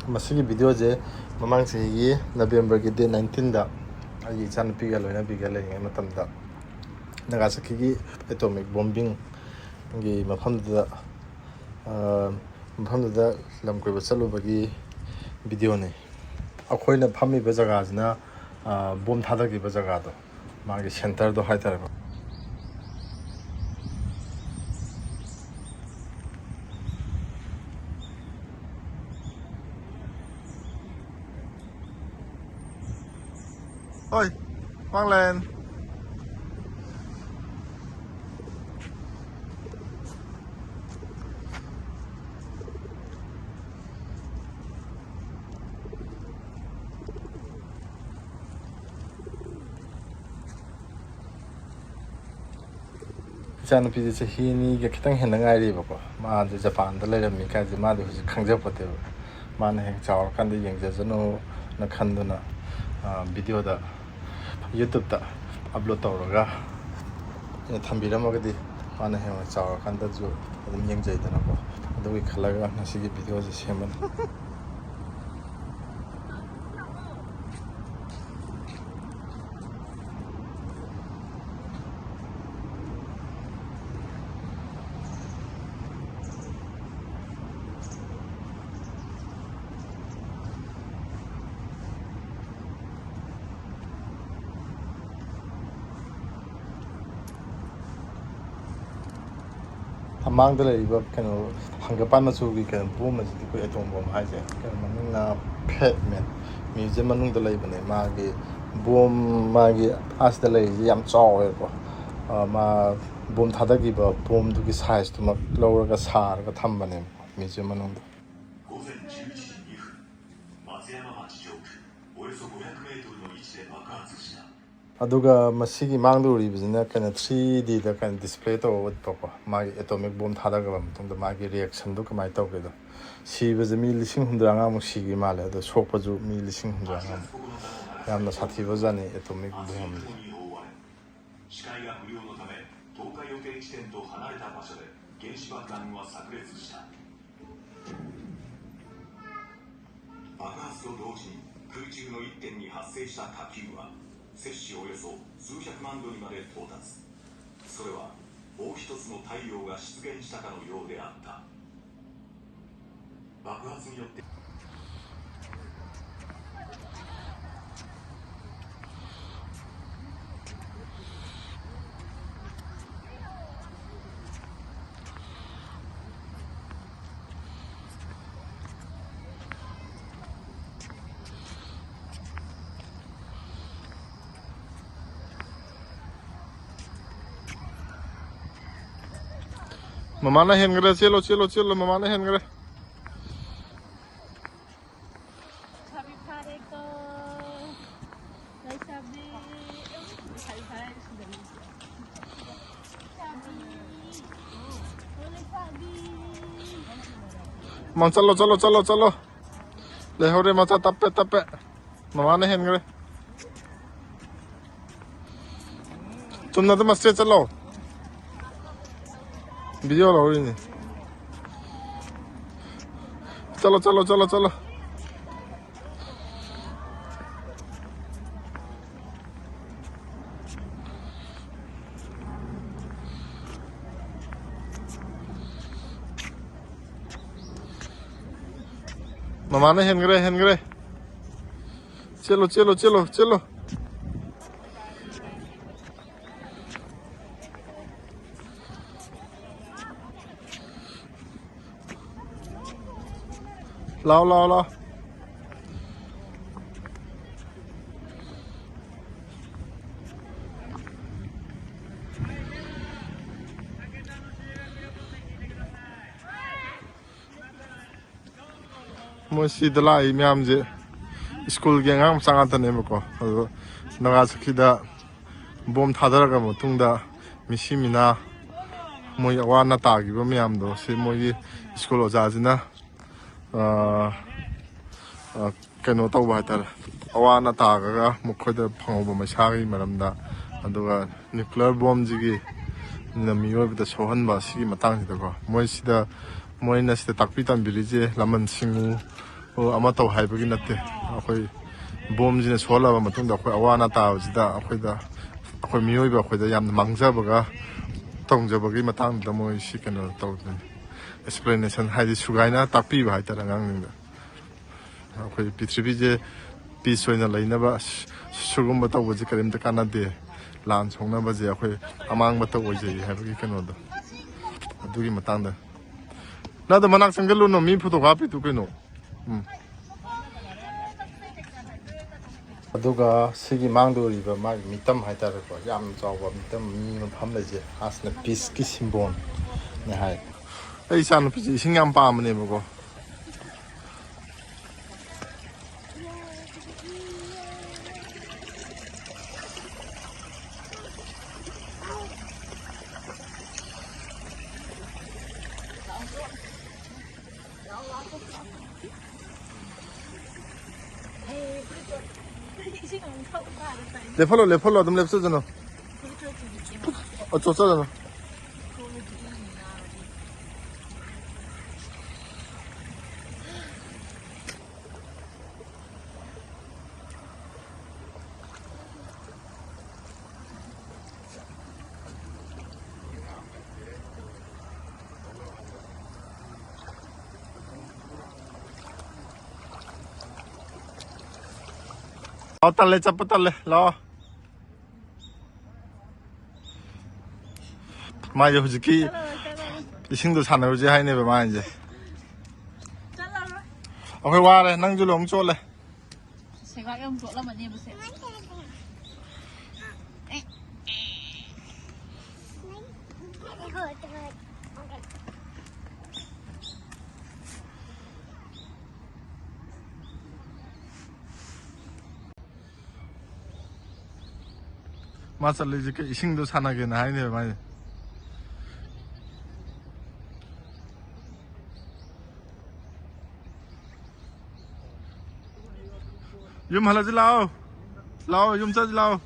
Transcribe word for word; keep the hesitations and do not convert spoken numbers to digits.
ꯃꯁꯤꯒꯤ ꯚꯤꯗꯤꯑꯣꯁꯦ ꯃꯃꯥꯡ ꯆꯍꯤꯒꯤ ꯅꯕꯦꯝꯕꯔꯒꯤ ꯗꯦꯠ ꯅꯥꯏꯟꯇꯤꯟꯗ ꯑꯩꯒꯤ ꯏꯆꯥꯅꯨꯄꯤꯒ ꯂꯣꯏꯅꯕꯤꯒ ꯂꯩꯔꯤꯉꯩ ꯃꯇꯝꯗ ꯅꯥꯒꯥꯁꯥꯀꯤꯒꯤ ꯑꯦꯇꯣꯃꯤꯛ ꯕꯣꯝꯕꯤꯡꯒꯤ ꯃꯐꯝꯗꯨꯗ, ꯑ, ꯃꯐꯝꯗꯨꯗ ꯂꯝ ꯀꯣꯏꯕ ꯆꯠꯂꯨꯕꯒꯤ ꯚꯤꯗꯤꯑꯣꯅꯤ꯫ ꯑꯩꯈꯣꯏꯅ ꯐꯝꯃꯤꯕ ꯖꯒꯥꯁꯤꯅ, ꯑ, ꯕꯣꯝ ꯊꯥꯗꯈꯤꯕ ꯖꯒꯥꯗꯣ, ꯃꯥꯒꯤ ꯁꯦꯟꯇꯔꯗꯣ ꯍꯥꯏꯇꯥꯔꯦꯀꯣ꯫ ꯍꯣꯏ, ꯃꯥꯡꯂꯦꯟ꯫ ꯏꯆꯥꯅꯨꯄꯤꯁꯦ ꯆꯍꯤ ꯑꯅꯤꯒ ꯈꯤꯇꯪ ꯍꯦꯟꯅ ꯉꯥꯏꯔꯤꯕꯀꯣ꯫ ꯃꯥꯁꯦ ꯖꯄꯥꯟꯗ ꯂꯩꯔꯝꯃꯤ ꯀꯥꯏꯁꯦ ꯃꯥꯗꯤ ꯍꯧꯖꯤꯛ ꯈꯪꯖꯄꯣꯠꯇꯦꯕ꯫ ꯃꯥꯅ ꯍꯌꯦꯡ ꯆꯥꯎꯔꯀꯥꯟꯗ ꯌꯦꯡꯖꯁꯅꯨꯅ ꯈꯟꯗꯨꯅ, ꯑ, ꯚꯤꯗꯤꯑꯣꯗ YouTube-ꯇ upload ꯇꯧꯔꯒ ꯑꯩꯅ ꯊꯝꯕꯤꯔꯝꯃꯒꯗꯤ ꯃꯥꯅ ꯍꯌꯦꯡ ꯆꯥꯎꯔꯀꯥꯟꯗꯁꯨ ꯑꯗꯨꯝ ꯌꯦꯡꯖꯩꯗꯅꯀꯣ꯫ ꯑꯗꯨꯒꯤ ꯈꯜꯂꯒ ꯉꯁꯤꯒꯤ ꯚꯤꯗꯤꯑꯣꯁꯦ ꯁꯦꯝꯕꯅꯤ꯫ ꯃꯃꯥꯡꯗ ꯂꯩꯔꯤꯕ ꯀꯩꯅꯣ, ꯍꯪꯒꯄꯥꯟ ꯃꯆꯨꯒꯤ ꯀꯩꯅꯣ ꯕꯣꯝ ꯑꯁꯤꯗꯤ ꯑꯩꯈꯣꯏ ꯑꯦꯇꯣꯝ ꯕꯣꯝ ꯍꯥꯏꯁꯦ, ꯀꯩꯅꯣ ꯃꯃꯤꯡꯅ ꯐꯦꯠ ꯃꯦꯟ, ꯃ꯭ꯌꯨꯖꯤꯌꯝ ꯃꯅꯨꯡꯗ ꯂꯩꯕꯅꯦ꯫ ꯃꯥꯒꯤ ꯕꯣꯝ, ꯃꯥꯒꯤ ꯑꯁꯤꯗ ꯂꯩꯔꯤꯁꯦ ꯌꯥꯝ ꯆꯥꯎꯋꯦꯕꯀꯣ꯫ ꯑ, ꯃꯥ ꯕꯣꯝ ꯊꯥꯗꯈꯤꯕ ꯕꯣꯝꯗꯨꯒꯤ ꯁꯥꯏꯖꯇꯨꯃꯛ ꯂꯧꯔꯒ ꯁꯥꯔꯒ ꯊꯝꯕꯅꯦ ꯃ꯭ꯌꯨꯖꯤꯌꯝ ꯃꯅꯨꯡꯗ꯫ 午前十一時に分、松山町上空およそごひゃくメートルの位置で爆発した。 ꯑꯗꯨꯒ ꯃꯁꯤꯒꯤ ꯃꯥꯡꯗ ꯎꯔꯤꯕꯁꯤꯅ ꯀꯩꯅꯣ ꯊ꯭ꯔꯤ ꯗꯤꯗ ꯀꯩꯅꯣ ꯗꯤꯁꯄ꯭ꯂꯦ ꯇꯧꯔꯒ ꯎꯠꯄꯀꯣ, ꯃꯥꯒꯤ ꯑꯦꯇꯣꯃꯤꯛ ꯕꯣꯝ ꯊꯥꯗꯈ꯭ꯔꯕ ꯃꯇꯨꯡꯗ ꯃꯥꯒꯤ ꯔꯤꯌꯦꯛꯁꯟꯗꯣ ꯀꯃꯥꯏꯅ ꯇꯧꯒꯦꯗꯣ꯫ ꯁꯤꯕꯁꯦ ꯃꯤ ꯂꯤꯁꯤꯡ ꯍꯨꯝꯗ꯭ꯔꯥꯉꯥꯃꯨꯛ ꯁꯤꯈꯤ ꯃꯥꯜꯂꯦ, ꯑꯗꯣ ꯁꯣꯛꯄꯁꯨ ꯃꯤ ꯂꯤꯁꯤꯡ ꯍꯨꯝꯗ꯭ꯔꯥꯉꯥꯃꯨꯛ꯫ ꯌꯥꯝꯅ ꯁꯥꯊꯤꯕꯖꯥꯠꯅꯤ ꯑꯦꯇꯣꯃꯤꯛ ꯕꯣꯝꯗꯤ꯫ 視界が不良のため、投下予定地点と離れた場所で原子爆弾は炸裂した。と同時に、空中の一点に発生した火球は、摂氏およそ数百万度にまで到達。それは、もう一つの太陽が出現したかのようであった。爆発によって ꯃꯃꯥꯅ ꯍꯦꯟꯈ꯭ꯔꯦ꯫ ꯆꯦꯜꯂꯣ, ꯆꯦꯜꯂꯣ, ꯆꯦꯜꯂꯣ꯫ ꯃꯃꯥꯅ ꯍꯦꯟꯈ꯭ꯔꯦ꯫ ꯂꯩꯁꯥꯕꯤ ꯐꯥꯔꯦꯀꯣ꯫ ꯂꯩꯁꯥꯕꯤ꯫ ꯂꯩꯁꯥꯕꯤ ꯐꯥꯔꯦ ꯁꯤꯗꯅꯤ꯫ ꯂꯩꯁꯥꯕꯤ꯫ ꯂꯩꯁꯥꯕꯤ꯫ ꯃꯥ ꯆꯠꯂꯣ, ꯆꯠꯂꯣ, ꯆꯠꯂꯣ, ꯆꯠꯂꯣ꯫ ꯂꯩꯍꯧꯔꯦ ꯃꯆꯥ, ꯇꯞꯄꯦ, ꯇꯞꯄꯦ꯫ ꯃꯃꯥꯅ ꯍꯦꯟꯈ꯭ꯔꯦ꯫ ꯆꯨꯝꯅ ꯑꯗꯨꯝ straight ꯆꯠꯂꯣ꯫ Video ꯂꯧꯔꯤꯅꯤ꯫ ꯆꯠꯂꯣ, ꯆꯠꯂꯣ, ꯆꯠꯂꯣ, ꯆꯠꯂꯣ꯫ ꯃꯃꯥꯅ ꯍꯦꯟꯈ꯭ꯔꯦ, ꯍꯦꯟꯈ꯭ꯔꯦ꯫ ꯆꯦꯜꯂꯣ, ꯆꯦꯜꯂꯣ, ꯆꯦꯜꯂꯣ, ꯆꯦꯜꯂꯣ꯫ ꯂꯥꯎ, ꯂꯥꯎ, ꯂꯥꯎ꯫ ꯃꯣꯏ ꯁꯤꯗ ꯂꯥꯛꯏ ꯃꯌꯥꯝꯁꯦ ꯁ꯭ꯀꯨꯜꯒꯤ ꯑꯉꯥꯡ ꯃꯆꯥ ꯉꯥꯛꯇꯅꯦꯕꯀꯣ꯫ ꯑꯗꯣ ꯅꯥꯒꯥꯁꯥꯀꯤꯗ ꯕꯣꯝ ꯊꯥꯗꯔꯛꯂꯕ ꯃꯇꯨꯡꯗ ꯃꯤꯁꯤ ꯃꯤꯅꯥ, ꯃꯣꯏ ꯑꯋꯥ ꯑꯅꯥ ꯇꯥꯈꯤꯕ ꯃꯌꯥꯝꯗꯣ, ꯁꯤ ꯃꯣꯏꯒꯤ ꯁ꯭ꯀꯨꯜ ꯑꯣꯖꯥꯁꯤꯅ, ꯑ, ꯑ, ꯀꯩꯅꯣ ꯇꯧꯕ ꯍꯥꯏꯇꯥꯔꯦ, ꯑꯋꯥ ꯑꯅꯥ ꯇꯥꯔꯒ ꯃꯈꯣꯏꯗ ꯐꯪꯍꯧꯕ ꯃꯩꯁꯥꯒꯤ ꯃꯔꯝꯗ, ꯑꯗꯨꯒ ꯅ꯭ꯌꯨꯀ꯭ꯂꯤꯌꯔ ꯕꯣꯝꯁꯤꯒꯤ ꯃꯤꯑꯣꯏꯕꯗ ꯁꯣꯛꯍꯟꯕ ꯑꯁꯤꯒꯤ ꯃꯇꯥꯡꯁꯤꯗꯀꯣ, ꯃꯣꯏꯁꯤꯗ, ꯃꯣꯏꯅ ꯁꯤꯗ ꯇꯥꯛꯄꯤ ꯇꯝꯕꯤꯔꯤꯁꯦ ꯂꯃꯟ ꯁꯤꯡꯃꯨ, ꯑꯣ, ꯑꯃ ꯇꯧ ꯍꯥꯏꯕꯒꯤ ꯅꯠꯇꯦ꯫ ꯑꯩꯈꯣꯏ ꯕꯣꯝꯁꯤꯅ ꯁꯣꯜꯂꯕ ꯃꯇꯨꯡꯗ ꯑꯩꯈꯣꯏ ꯑꯋꯥ ꯑꯅꯥ ꯇꯥꯕꯁꯤꯗ ꯑꯩꯈꯣꯏꯗ, ꯑꯩꯈꯣꯏ ꯃꯤꯑꯣꯏꯕ ꯑꯩꯈꯣꯏꯗ ꯌꯥꯝꯅ ꯃꯥꯡꯖꯕꯒ ꯇꯣꯡꯖꯕꯒꯤ ꯃꯇꯥꯡꯗ ꯃꯣꯏ ꯁꯤ ꯀꯩꯅꯣ ꯇꯧꯗꯣꯏꯅꯤ꯫ ꯑꯦꯛꯁꯄ꯭ꯂꯦꯅꯦꯁꯟ ꯍꯥꯏꯗꯤ ꯁꯨꯒꯥꯏꯅ ꯇꯥꯛꯄꯤꯕ ꯍꯥꯏꯇꯥꯔꯦ ꯑꯉꯥꯡꯁꯤꯡꯗ꯫ ꯑꯩꯈꯣꯏ ꯄ꯭ꯔꯤꯊꯤꯕꯤꯁꯦ ꯄꯤꯁ ꯑꯣꯏꯅ ꯂꯩꯅꯕ ꯁꯤ-, ꯁꯤꯒꯨꯝꯕ ꯇꯧꯕꯁꯦ ꯀꯔꯤꯝꯇ ꯀꯥꯟꯅꯗꯦ꯫ ꯂꯥꯟ ꯁꯣꯛꯅꯕꯁꯦ ꯑꯩꯈꯣꯏ ꯑꯃꯥꯡꯕꯇ ꯑꯣꯏꯖꯩ ꯍꯥꯏꯕꯒꯤ ꯀꯩꯅꯣꯗꯣ, ꯑꯗꯨꯒꯤ ꯃꯇꯥꯡꯗ꯫ ꯅꯪ ꯑꯗꯨ ꯃꯅꯥꯛ ꯆꯪꯁꯤꯜꯂꯨꯅꯣ, ꯃꯤ ꯐꯣꯇꯣ ꯀꯥꯞꯄꯤꯗꯨ ꯀꯩꯅꯣ? ꯎꯝ꯫ ꯑꯗꯨꯒ ꯁꯤꯒꯤ ꯃꯥꯡꯗ ꯎꯔꯤꯕ ꯃꯥꯒꯤ ꯃꯤꯇꯝ ꯍꯥꯏꯇꯥꯔꯦꯀꯣ, ꯌꯥꯝ ꯆꯥꯎꯕ ꯃꯤꯇꯝ, ꯃꯤ ꯃꯐꯝ ꯂꯩꯁꯦ, ꯑꯁꯤꯅ ꯄꯤꯁꯀꯤ ꯁꯤꯝꯕꯣꯜꯅꯦ ꯍꯥꯏ꯫ ꯑꯩ ꯏꯆꯥꯅꯨꯄꯤꯁꯦ ꯏꯁꯤꯡ ꯌꯥꯝ ꯄꯥꯝꯕꯅꯦꯕꯀꯣ꯫ ꯂꯦꯞꯐꯜꯂꯣ, ꯂꯦꯞꯐꯜꯂꯣ, ꯑꯗꯨꯝ ꯂꯦꯞꯆꯖꯅꯣ꯫ ꯑꯣ, ꯆꯣꯠꯆꯖꯅꯣ꯫ ꯂꯥꯛꯑꯣ, ꯇꯜꯂꯦ, ꯆꯠꯄ ꯇꯜꯂꯦ, ꯂꯥꯛꯑꯣ꯫ ꯃꯥꯁꯦ ꯍꯧꯖꯤꯛꯀꯤ ꯏꯁꯤꯡꯗꯣ ꯁꯥꯟꯅꯔꯨꯁꯦ ꯍꯥꯏꯅꯦꯕ ꯃꯥ ꯍꯥꯏꯁꯦ꯫ ꯑꯩꯈꯣꯏ ꯋꯥꯔꯦ, ꯅꯪꯁꯨ ꯂꯣꯏ ꯆꯣꯠꯂꯦ꯫ ꯁꯦꯒꯥꯛ ꯌꯥꯝ ꯆꯣꯠꯂꯝꯃꯅꯦꯕꯁꯦ꯫ ꯃꯥ ꯆꯠꯂꯤꯁꯦ ꯀꯩ, ꯏꯁꯤꯡꯗꯣ ꯁꯥꯟꯅꯒꯦꯅ ꯍꯥꯏꯅꯦꯕ ꯃꯥꯏꯁꯦ꯫ ꯌꯨꯝ ꯍꯜꯂꯁꯤ ꯂꯥꯛꯑꯣ꯫ ꯂꯥꯛꯑꯣ, ꯌꯨꯝ ꯆꯠꯁꯤ ꯂꯥꯛꯑꯣ꯫